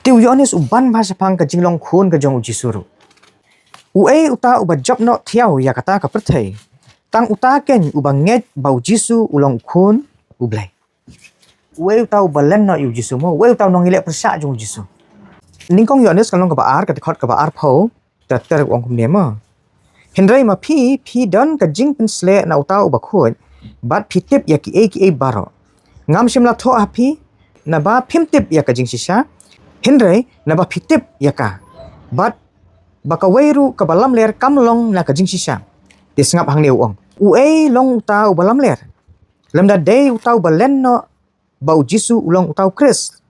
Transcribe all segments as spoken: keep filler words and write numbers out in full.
Te u Ïoannis u ban bha shaphang ka jinglong khun ka jong u Jisu ruh. Uei uta uba jop noh thiaw ïa kata ka pyrthei? Tang uta keiñ uba ngeit ba u Jisu u long u khun u Blei. Uei uta uba len noh ïa u Jisu mo? Uei uta u nongïaleh pyrshah jong u Jisu? Nyngkong Ïoannis ka lynnong kaba ar, ka dkhot kaba arphew, ter ter u ong kumne mo. Hynrei ma phi, phi don ka jingpynsleh na uta uba khuid, bad phi tip ïa kiei kiei baroh. Ngam shym la thoh ha phi naba phim tip ïa ka jingshisha, hynrei naba phi tip ïa ka, bad ba kawei ruh kaba lamler kam long na ka jingshisha. Te sngap hangne u ong. Uei long uta uba lamler? Lymda dei uta uba len noh ba u Jisu u long uta u Khrist.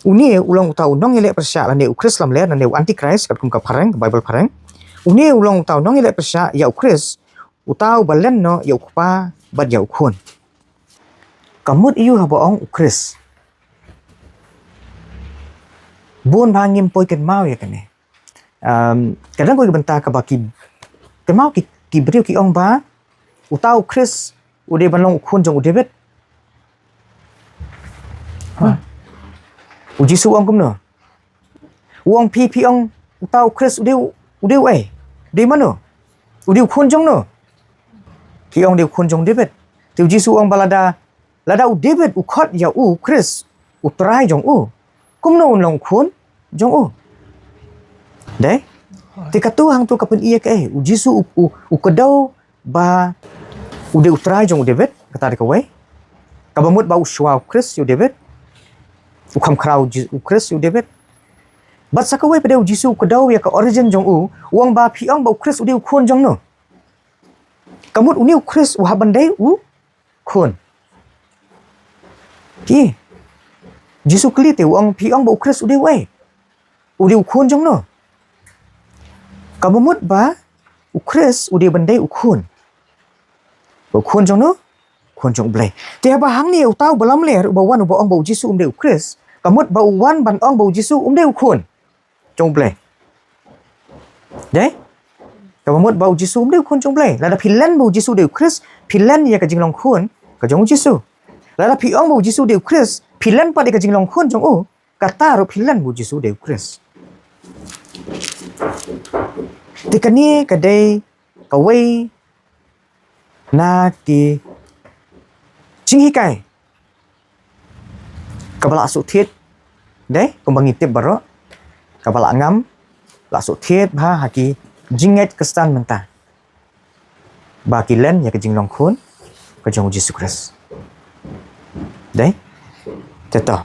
Une u long uta u nongïaleh pyrshah lane u Khrist lamler lane u Antichrist katkum ka phareng, Baibl phareng. Une u long uta u nongïaleh pyrshah ïa u Khrist, uta uba len noh ïa u Kpa bad ïa u Khun. Ka mut aïu haba ong u Khrist? Bun ba ngim poi kynmaw ïa kane. Um, ka dang kawei ka bynta kaba ki, kynmaw ki, ki briew ki ong ba uta u Khrist u dei ban long u khun jong u David. Ha. U Jisu u ong kumno? U ong phi, phi ong uta u Khrist u dei u, u dei uei? U dei mano? U dei u khun jong no? Phi ong u dei u khun jong David. Te u Jisu u ong ba lada, lada u David u khot ïa u Khrist, u Trai jong u, kumno un long khun jong u? Dei? Te katu hangtu ka pyni ïa kaei? U Jisu u, u, u kdew ba u dei u Trai jong u David, kata dei kawei. Kaba mut ba u shuwa u Khrist ïa u David, u kham khraw u Ji-, u Khrist ïa u David. Bad sa kawei pat de u Jisu u kdew ïa ka origin jong u, u ong ba phi ong ba u Khrist u dei u khun jong no? Ka mut une u Khrist u hap ban dei u khun. Phi. Jisu kylli te u ong phi ong ba u Khrist u dei uei? U dei u khun jong no? Kaba mut ba u Khrist u dei ban dei u khun. Ba u khun jong no? Khun jong u Blei. Te haba hangne uta uba lamler uba wan uba ong ba u Jisu um dei u Khrist, ka mut ba u wan ban ong ba u Jisu um dei u khun jong u Blei. Dei? Kaba mut ba u Jisu um dei u khun jong u Blei. Lada phi len ba u Jisu u dei u Khrist, phi len ïa ka jinglong khun ka jong u Jisu. Lada phi ong ba u Jisu u dei u Khrist, phi len pat ïa ka jinglong khun jong u, kata ruh phi len ba u Jisu u dei u Khrist. Te kane ka dei kawei na ki jinghikai kaba la shu thied, dei, kumba ngi tip baroh, kaba la ngam, la shu thied bha ha ki jingngeit Khristan mynta. Ba ki len ïa ka jinglong khun ka jong u Jisu Khrist. Dei? Te to.